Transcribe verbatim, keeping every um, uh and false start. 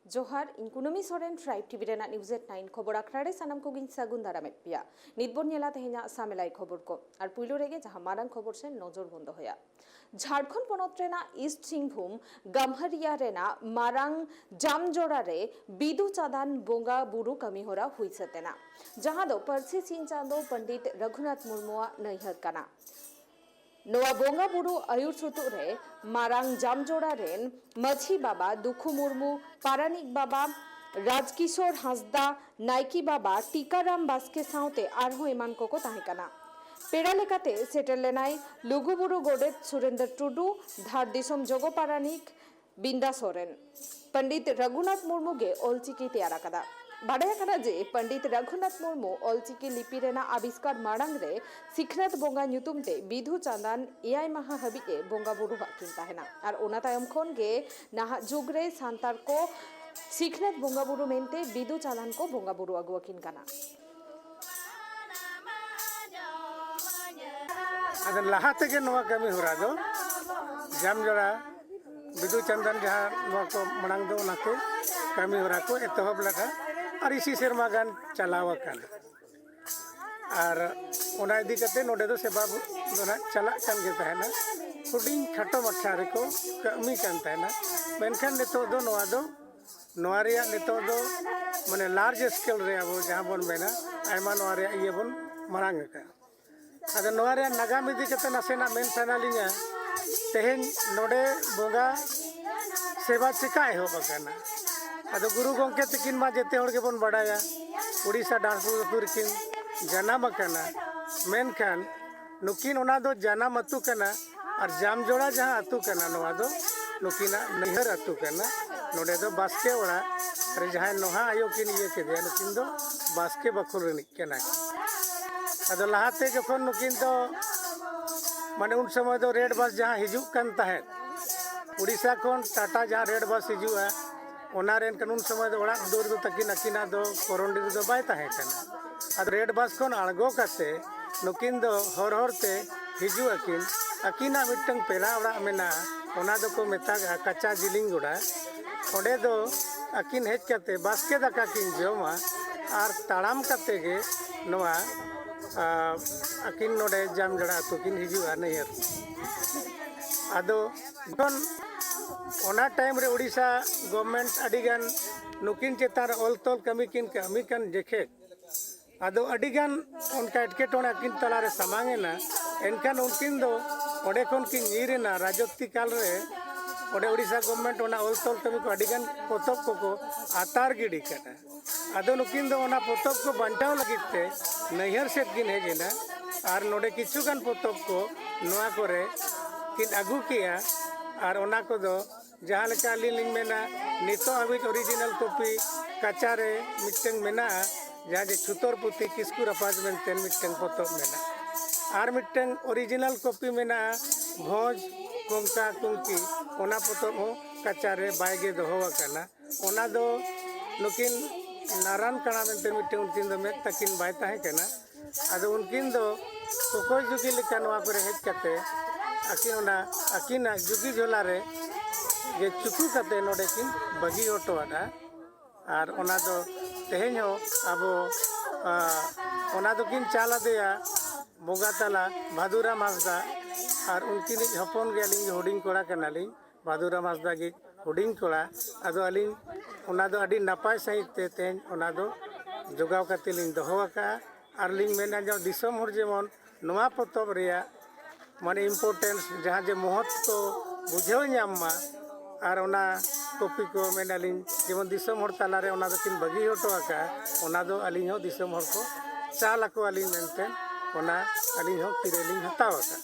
ᱡᱚᱦᱟᱨ, ᱤᱧ ᱠᱩᱱᱟᱹᱢᱤ ᱥᱚᱨᱮᱱ, ᱴᱨᱟᱭᱤᱵᱽ ᱴᱤᱵᱷᱤ ᱨᱮᱱᱟᱜ ᱱᱤᱭᱩᱡᱽ ᱮᱴ ᱱᱟᱭᱤᱱ ᱠᱷᱚᱵᱚᱨ ᱟᱠᱷᱲᱟ ᱨᱮ ᱥᱟᱱᱟᱢ ᱠᱚᱜᱮᱧ ᱥᱟᱹᱜᱩᱱ ᱫᱟᱨᱟᱢᱮᱫ ᱯᱮᱭᱟ᱾ ᱱᱤᱛ ᱵᱚᱱ ᱧᱮᱞᱟ ᱛᱮᱦᱮᱧᱟᱜ ᱥᱟᱢᱮᱞᱟᱭ ᱠᱷᱚᱵᱚᱨ ᱠᱚ᱾ ᱟᱨ ᱯᱩᱭᱞᱩ ᱨᱮᱜᱮ ᱡᱟᱦᱟᱸ ᱢᱟᱨᱟᱝ ᱠᱷᱚᱵᱚᱨ ᱥᱮᱱ ᱱᱚᱡᱚᱨ ᱵᱚᱱ ᱫᱚᱦᱚᱭᱟ᱾ ᱡᱷᱟᱲᱠᱷᱚᱸᱰ ᱯᱚᱱᱚᱛ ᱨᱮᱱᱟᱜ ᱤᱥᱴ ᱥᱤᱝᱵᱷᱩᱢ ᱜᱟᱢᱦᱟᱨᱤᱭᱟ ᱨᱮᱱᱟᱜ ᱢᱟᱨᱟᱝ ᱡᱟᱢᱡᱚᱲᱟ ᱨᱮ ᱵᱤᱫᱩ ᱪᱟᱸᱫᱟᱱ ᱵᱚᱸᱜᱟ ᱵᱩᱨᱩ ᱠᱟᱹᱢᱤ ᱦᱚᱨᱟ ᱦᱩᱭ ᱥᱟᱹᱛ ᱮᱱᱟ, ᱡᱟᱦᱟᱸ ᱫᱚ ᱯᱟᱹᱨᱥᱤ ᱥᱤᱧ ᱪᱟᱸᱫᱚ ᱯᱚᱱᱰᱤᱛ ᱨᱟᱹᱜᱷᱩᱱᱟᱛᱷ ᱢᱩᱨᱢᱩᱣᱟᱜ ᱱᱟᱹᱭᱦᱟᱹᱨ ᱠᱟᱱᱟ᱾ ᱱᱚᱣᱟ ᱵᱚᱸᱜᱟ ᱵᱩᱨᱩ ᱟᱹᱭᱩᱨ ᱥᱩᱛᱩᱜ ᱨᱮ ᱢᱟᱨᱟᱝ ᱡᱟᱢᱡᱚᱲᱟ ᱨᱮᱱ ᱢᱟᱹᱡᱷᱤ ᱵᱟᱵᱟ ᱫᱩᱠᱷᱩ ᱢᱩᱨᱢᱩ, ᱯᱟᱨᱟᱱᱤᱠ ᱵᱟᱵᱟ ᱨᱟᱡᱽᱠᱤᱥᱳᱨ ᱦᱟᱸᱥᱫᱟ, ᱱᱟᱭᱠᱮ ᱵᱟᱵᱟ ᱴᱤᱠᱟᱨᱟᱢ ᱵᱟᱥᱠᱮ ᱥᱟᱶᱛᱮ ᱟᱨᱦᱚᱸ ᱮᱢᱟᱱ ᱠᱚᱠᱚ ᱛᱟᱦᱮᱸ ᱠᱟᱱᱟ᱾ ᱯᱮᱲᱟ ᱞᱮᱠᱟᱛᱮ ᱥᱮᱴᱮᱨ ᱞᱮᱱᱟᱭ ᱞᱩᱜᱩᱵᱩᱨᱩ ᱜᱚᱰᱮᱛ ᱥᱩᱨᱮᱱᱫᱨᱚ ᱴᱩᱰᱩ, ᱫᱷᱟᱲ ᱫᱤᱥᱚᱢ ᱡᱚᱜᱚ ᱯᱟᱨᱟᱱᱤᱠ ᱵᱤᱱᱫᱟ ᱥᱚᱨᱮᱱ᱾ ᱯᱚᱱᱰᱤᱛ ᱨᱟᱹᱜᱷᱩᱱᱟᱛᱷ ᱢᱩᱨᱢᱩ ᱜᱮ ᱚᱞᱪᱤᱠᱤ ᱛᱮᱭᱟᱨ ᱟᱠᱟᱫᱟ᱾ ᱵᱟᱰᱟᱭ ᱟᱠᱟᱱᱟ ᱡᱮ ᱯᱚᱱᱰᱤᱛ ᱨᱟᱹᱜᱷᱩᱱᱟᱛᱷ ᱢᱩᱨᱢᱩ ᱚᱞᱪᱤᱠᱤ ᱞᱤᱯᱤ ᱨᱮᱱᱟᱜ ᱟᱵᱤᱥᱠᱟᱨ ᱢᱟᱲᱟᱝ ᱨᱮ ᱥᱤᱠᱷᱱᱟᱹᱛ ᱵᱚᱸᱜᱟ ᱧᱩᱛᱩᱢ ᱛᱮ ᱵᱤᱫᱷᱩ ᱪᱟᱸᱫᱟᱱ ᱮᱭᱟᱭ ᱢᱟᱦᱟ ᱦᱟᱹᱵᱤᱡ ᱮ ᱵᱚᱸᱜᱟ ᱵᱩᱨᱩ ᱟᱫ ᱠᱤᱱ ᱛᱟᱦᱮᱱᱟ᱾ ᱟᱨ ᱚᱱᱟ ᱛᱟᱭᱚᱢ ᱠᱷᱚᱱ ᱜᱮ ᱱᱟᱦᱟᱜ ᱡᱩᱜᱽ ᱨᱮ ᱥᱟᱱᱛᱟᱲ ᱠᱚ ᱥᱤᱠᱷᱱᱟᱹᱛ ᱵᱚᱸᱜᱟ ᱵᱩᱨᱩ ᱢᱮᱱᱛᱮ ᱵᱤᱫᱩ ᱪᱟᱸᱫᱟᱱ ᱠᱚ ᱵᱚᱸᱜᱟ ᱵᱩᱨᱩ ᱟᱹᱜᱩ ᱟᱹᱠᱤᱱ ᱠᱟᱱᱟ᱾ ᱟᱫᱚ ᱞᱟᱦᱟ ᱛᱮᱜᱮ ᱱᱚᱣᱟ ᱠᱟᱹᱢᱤ ᱦᱚᱨᱟ ᱫᱚ ᱡᱟᱢᱡᱚᱲᱟ ᱵᱤᱫᱩ ᱪᱟᱸᱫᱟᱱ ᱡᱟᱦᱟᱸ ᱱᱚᱣᱟ ᱠᱚ ᱢᱟᱲᱟᱝ ᱫᱚ ᱚᱱᱟᱛᱮ ᱠᱟᱹᱢᱤ ᱦᱚᱨᱟ ᱠᱚ ᱮᱛᱚᱦᱚᱵ ᱞᱮᱫᱟ ᱟᱨ ᱤᱥᱤ ᱥᱮᱨᱢᱟ ᱜᱟᱱ ᱪᱟᱞᱟᱣ ᱟᱠᱟᱱᱟ᱾ ᱟᱨ ᱚᱱᱟ ᱤᱫᱤ ᱠᱟᱛᱮ ᱱᱚᱰᱮ ᱫᱚ ᱥᱮᱵᱟ ᱫᱚ ᱱᱟᱜ ᱪᱟᱞᱟᱜ ᱠᱟᱱ ᱜᱮ ᱛᱟᱦᱮᱱᱟ᱾ ᱦᱩᱰᱤᱧ ᱠᱷᱟᱴᱚ ᱢᱟᱪᱷᱟ ᱨᱮᱠᱚ ᱠᱟᱹᱢᱤ ᱠᱟᱱ ᱛᱟᱦᱮᱱᱟ᱾ ᱢᱮᱱᱠᱷᱟᱱ ᱱᱤᱛᱚᱜ ᱫᱚ ᱱᱚᱣᱟ ᱫᱚ ᱱᱚᱣᱟ ᱨᱮᱭᱟᱜ ᱱᱤᱛᱚᱜ ᱫᱚ ᱢᱟᱱᱮ ᱞᱟᱨᱡᱽ ᱥᱠᱮᱞ ᱨᱮ ᱟᱵᱚ ᱡᱟᱦᱟᱸ ᱵᱚᱱ ᱢᱮᱱᱟ ᱟᱭᱢᱟ ᱱᱚᱣᱟ ᱨᱮᱭᱟᱜ ᱤᱭᱟᱹ ᱵᱚᱱ ᱢᱟᱲᱟᱝ ᱟᱠᱟᱫᱼᱟ᱾ ᱟᱫᱚ ᱱᱚᱣᱟ ᱨᱮᱭᱟᱜ ᱱᱟᱜᱟᱢ ᱤᱫᱤ ᱠᱟᱛᱮ ᱱᱟᱥᱮᱱᱟᱜ ᱢᱮᱱ ᱥᱟᱱᱟ ᱞᱤᱧᱟ᱾ ᱛᱮᱦᱮᱧ ᱱᱚᱰᱮ ᱵᱚᱸᱜᱟ ᱥᱮᱵᱟ ᱪᱮᱠᱟ ᱮᱦᱚᱵ ᱟᱠᱟᱱᱟ? ᱟᱫᱚ ᱜᱩᱨᱩ ᱜᱚᱢᱠᱮ ᱛᱤᱠᱤᱱ ᱢᱟ ᱡᱮᱛᱮ ᱦᱚᱲ ᱜᱮᱵᱚᱱ ᱵᱟᱰᱟᱭᱟ, ᱩᱲᱤᱥᱥᱟ ᱰᱟᱱᱥᱯᱩᱨ ᱟᱹᱛᱩ ᱨᱮᱠᱤᱱ ᱡᱟᱱᱟᱢ ᱟᱠᱟᱱᱟ᱾ ᱢᱮᱱᱠᱷᱟᱱ ᱱᱩᱠᱤᱱ ᱚᱱᱟ ᱫᱚ ᱡᱟᱱᱟᱢ ᱟᱹᱛᱩ ᱠᱟᱱᱟ ᱟᱨ ᱡᱟᱢᱡᱚᱲᱟ ᱡᱟᱦᱟᱸ ᱟᱹᱛᱩ ᱠᱟᱱᱟ, ᱱᱚᱣᱟ ᱫᱚ ᱱᱩᱠᱤᱱᱟᱜ ᱱᱟᱹᱭᱦᱟᱹᱨ ᱟᱹᱛᱩ ᱠᱟᱱᱟ᱾ ᱱᱚᱰᱮ ᱫᱚ ᱵᱟᱥᱠᱮ ᱚᱲᱟᱜ ᱨᱮ ᱡᱟᱦᱟᱸᱭ ᱱᱚᱦᱟ ᱟᱭᱳ ᱠᱤᱱ ᱤᱭᱟᱹ ᱠᱮᱫᱮᱭᱟ, ᱱᱩᱠᱤᱱ ᱫᱚ ᱵᱟᱥᱠᱮ ᱵᱟᱠᱷᱳᱞ ᱨᱤᱱᱤᱡ ᱠᱟᱱᱟ ᱠᱤᱱ᱾ ᱟᱫᱚ ᱞᱟᱦᱟᱛᱮ ᱡᱚᱠᱷᱚᱱ ᱱᱩᱠᱤᱱ ᱫᱚ ᱢᱟᱱᱮ ᱩᱱ ᱥᱚᱢᱚᱭ ᱫᱚ ᱨᱮᱰ ᱵᱟᱥ ᱡᱟᱦᱟᱸ ᱦᱤᱡᱩᱜ ᱠᱟᱱ ᱛᱟᱦᱮᱸᱫ, ᱩᱲᱤᱥᱥᱟ ᱠᱷᱚᱱ ᱴᱟᱴᱟ ᱡᱟᱦᱟᱸ ᱨᱮᱰ ᱵᱟᱥ ᱦᱤᱡᱩᱜᱼᱟ, ᱚᱱᱟ ᱨᱮ ᱮᱱᱠᱷᱟᱱ ᱩᱱ ᱥᱚᱢᱚᱭ ᱫᱚ ᱚᱲᱟᱜ ᱫᱩᱣᱟᱹᱨ ᱫᱚ ᱛᱟᱹᱠᱤᱱ ᱟᱹᱠᱤᱱᱟᱜ ᱫᱚ ᱠᱚᱨᱚᱱᱰᱤ ᱨᱮᱫᱚ ᱵᱟᱭ ᱛᱟᱦᱮᱸ ᱠᱟᱱᱟ᱾ ᱟᱫᱚ ᱨᱮᱰ ᱵᱟᱥ ᱠᱷᱚᱱ ᱟᱬᱜᱚ ᱠᱟᱛᱮ ᱱᱩᱠᱤᱱ ᱫᱚ ᱦᱚᱨ ᱦᱚᱨ ᱛᱮ ᱦᱤᱡᱩᱜ ᱟᱹᱠᱤᱱ᱾ ᱟᱹᱠᱤᱱᱟᱜ ᱢᱤᱫᱴᱟᱝ ᱯᱮᱲᱟ ᱚᱲᱟᱜ ᱢᱮᱱᱟᱜᱼᱟ, ᱚᱱᱟ ᱫᱚᱠᱚ ᱢᱮᱛᱟᱜᱼᱟ ᱠᱟᱪᱟ ᱡᱤᱞᱤᱧ ᱜᱚᱰᱟ᱾ ᱚᱸᱰᱮ ᱫᱚ ᱟᱹᱠᱤᱱ ᱦᱮᱡ ᱠᱟᱛᱮ ᱵᱟᱥᱠᱮ ᱫᱟᱠᱟ ᱠᱤᱱ ᱡᱚᱢᱟ ᱟᱨ ᱛᱟᱲᱟᱢ ᱠᱟᱛᱮ ᱜᱮ ᱱᱚᱣᱟ, ᱟ, ᱟᱹᱠᱤᱱ ᱱᱚᱰᱮ ᱡᱟᱢᱡᱟᱲᱟ ᱟᱹᱛᱩ ᱠᱤᱱ ᱦᱤᱡᱩᱜᱼᱟ ᱱᱟᱹᱭᱦᱟᱹᱨ᱾ ᱟᱫᱚ ᱡᱚᱠᱷᱚᱱ ᱚᱱᱟ ᱴᱟᱭᱤᱢ ᱨᱮ ᱳᱰᱤᱥᱟ ᱜᱚᱵᱷᱢᱮᱱᱴ ᱟᱹᱰᱤᱜᱟᱱ ᱱᱩᱠᱤᱱ ᱪᱮᱛᱟᱱ ᱨᱮ ᱚᱞ ᱛᱚᱞ ᱠᱟᱹᱢᱤ ᱠᱤᱱ ᱠᱟᱹᱢᱤ ᱠᱟᱱ ᱡᱚᱠᱷᱮᱡ, ᱟᱫᱚ ᱟᱹᱰᱤᱜᱟᱱ ᱚᱱᱠᱟ ᱮᱴᱠᱮᱴᱚᱬᱮ ᱟᱹᱠᱤᱱ ᱛᱟᱞᱟᱨᱮ ᱥᱟᱢᱟᱝ ᱮᱱᱟ᱾ ᱮᱱᱠᱷᱟᱱ ᱩᱱᱠᱤᱱ ᱫᱚ ᱚᱸᱰᱮ ᱠᱷᱚᱱ ᱠᱤᱱ ᱧᱤᱨ ᱮᱱᱟ᱾ ᱨᱟᱡᱚᱛᱤ ᱠᱟᱞ ᱨᱮ ᱚᱸᱰᱮ ᱳᱰᱤᱥᱟ ᱜᱚᱵᱷᱢᱮᱱᱴ ᱚᱱᱟ ᱚᱞ ᱛᱚᱞ ᱠᱟᱹᱢᱤ ᱠᱚ ᱟᱹᱰᱤᱜᱟᱱ ᱯᱚᱛᱚᱵ ᱠᱚᱠᱚ ᱟᱛᱟᱨ ᱜᱤᱰᱤ ᱠᱟᱫᱟ᱾ ᱟᱫᱚ ᱱᱩᱠᱤᱱ ᱫᱚ ᱚᱱᱟ ᱯᱚᱛᱚᱵ ᱠᱚ ᱵᱟᱧᱪᱟᱣ ᱞᱟᱹᱜᱤᱫ ᱛᱮ ᱱᱟᱹᱭᱦᱟᱹᱨ ᱥᱮᱫ ᱠᱤᱱ ᱦᱮᱡ ᱮᱱᱟ᱾ ᱟᱨ ᱱᱚᱰᱮ ᱠᱤᱪᱷᱩ ᱜᱟᱱ ᱯᱚᱛᱚᱵ ᱠᱚ ᱱᱚᱣᱟ ᱠᱚᱨᱮ ᱠᱤᱱ ᱟᱹᱜᱩ ᱠᱮᱜᱼᱟ᱾ ᱟᱨ ᱚᱱᱟ ᱠᱚᱫᱚ ᱡᱟᱦᱟᱸ ᱞᱮᱠᱟ ᱟᱹᱞᱤᱧ ᱞᱤᱧ ᱢᱮᱱᱟ, ᱱᱤᱛᱚᱜ ᱦᱟᱹᱵᱤᱡ ᱚᱨᱤᱡᱤᱱᱟᱞ ᱠᱚᱯᱤ ᱠᱟᱪᱟ ᱨᱮ ᱢᱤᱫᱴᱟᱝ ᱢᱮᱱᱟᱜᱼᱟ, ᱡᱟᱦᱟᱸ ᱡᱮ ᱪᱷᱩᱛᱚᱨ ᱯᱩᱛᱷᱤ ᱠᱤᱥᱠᱩ ᱨᱟᱯᱟᱡᱽ ᱢᱮᱱᱛᱮ ᱢᱤᱫᱴᱟᱝ ᱯᱚᱛᱚᱵ ᱢᱮᱱᱟᱜᱼᱟ᱾ ᱟᱨ ᱢᱤᱫᱴᱟᱝ ᱚᱨᱤᱡᱤᱱᱟᱞ ᱠᱚᱯᱤ ᱢᱮᱱᱟᱜᱼᱟ ᱵᱷᱚᱸᱡᱽ ᱠᱚᱝᱠᱟ ᱠᱩᱝᱠᱤ, ᱚᱱᱟ ᱯᱚᱛᱚᱵ ᱦᱚᱸ ᱠᱟᱪᱟ ᱨᱮ ᱵᱟᱭ ᱜᱮ ᱫᱚᱦᱚ ᱟᱠᱟᱱᱟ᱾ ᱚᱱᱟ ᱫᱚ ᱱᱩᱠᱤᱱ ᱱᱟᱨᱟᱱ ᱠᱟᱬᱟ ᱢᱮᱱᱛᱮ ᱢᱤᱫᱴᱟᱝ ᱩᱱᱠᱤᱱ ᱫᱚ ᱢᱮᱫ ᱛᱟᱹᱠᱤᱱ ᱵᱟᱭ ᱛᱟᱦᱮᱸ ᱠᱟᱱᱟ᱾ ᱟᱫᱚ ᱩᱱᱠᱤᱱ ᱫᱚ ᱚᱠᱚᱭ ᱡᱩᱜᱤ ᱞᱮᱠᱟ ᱱᱚᱣᱟ ᱠᱚᱨᱮ ᱦᱮᱡ ᱠᱟᱛᱮ ᱟᱹᱠᱤᱱ ᱚᱱᱟ ᱟᱹᱠᱤᱱᱟᱜ ᱡᱩᱜᱤ ᱡᱷᱚᱞᱟ ᱨᱮ ᱜᱮ ᱪᱩᱠᱩ ᱠᱟᱛᱮ ᱱᱚᱰᱮ ᱠᱤᱱ ᱵᱟᱹᱜᱤ ᱦᱚᱴᱚ ᱟᱫᱼᱟ᱾ ᱟᱨ ᱚᱱᱟ ᱫᱚ ᱛᱮᱦᱮᱧ ᱦᱚᱸ ᱟᱵᱚ, ᱟ, ᱚᱱᱟ ᱫᱚᱠᱤᱱ ᱪᱟᱞ ᱟᱫᱮᱭᱟ ᱵᱚᱸᱜᱟ ᱛᱟᱞᱟ ᱵᱷᱟᱫᱩᱨᱟᱢ ᱦᱟᱸᱥᱫᱟ᱾ ᱟᱨ ᱩᱱᱠᱤᱱᱤᱡ ᱦᱚᱯᱚᱱ ᱜᱮ ᱟᱹᱞᱤᱧ ᱦᱩᱰᱤᱧ ᱠᱚᱲᱟ ᱠᱟᱱᱟᱞᱤᱧ, ᱵᱷᱟᱫᱩᱨᱟᱢ ᱦᱟᱸᱥᱫᱟ ᱜᱮ ᱦᱩᱰᱤᱧ ᱠᱚᱲᱟ᱾ ᱟᱫᱚ ᱟᱹᱞᱤᱧ ᱚᱱᱟ ᱫᱚ ᱟᱹᱰᱤ ᱱᱟᱯᱟᱭ ᱥᱟᱺᱦᱤᱡ ᱛᱮ ᱛᱮᱦᱮᱧ ᱚᱱᱟ ᱫᱚ ᱡᱚᱜᱟᱣ ᱠᱟᱛᱮ ᱞᱤᱧ ᱫᱚᱦᱚ ᱟᱠᱟᱫᱼᱟ᱾ ᱟᱨ ᱞᱤᱧ ᱢᱮᱱᱟ ᱡᱮ ᱫᱤᱥᱚᱢ ᱦᱚᱲ ᱡᱮᱢᱚᱱ ᱱᱚᱣᱟ ᱯᱚᱛᱚᱵ ᱨᱮᱭᱟᱜ ᱢᱟᱱᱮ importance, ᱡᱟᱦᱟᱸ ᱡᱮ ᱢᱚᱦᱚᱛ ᱠᱚ ᱵᱩᱡᱷᱟᱹᱣ ᱧᱟᱢ ᱢᱟ᱾ ᱟᱨ ᱚᱱᱟ ᱠᱚᱯᱤ ᱠᱚ ᱢᱮᱱᱟᱞᱤᱧ ᱡᱮᱢᱚᱱ ᱫᱤᱥᱚᱢ ᱦᱚᱲ ᱛᱟᱞᱟᱨᱮ ᱚᱱᱟ ᱫᱚᱠᱤᱱ ᱵᱟᱹᱜᱤ ᱦᱚᱴᱚ ᱟᱠᱟᱫᱼᱟ, ᱚᱱᱟ ᱫᱚ ᱟᱹᱞᱤᱧ ᱦᱚᱸ ᱫᱤᱥᱚᱢ ᱦᱚᱲ ᱠᱚ ᱪᱟᱞ ᱟᱠᱚᱣᱟᱞᱤᱧ ᱢᱮᱱᱛᱮ ᱚᱱᱟ ᱟᱹᱞᱤᱧ ᱦᱚᱸ ᱠᱤᱨᱟᱹ ᱞᱤᱧ ᱦᱟᱛᱟᱣ ᱟᱠᱟᱫᱼᱟ᱾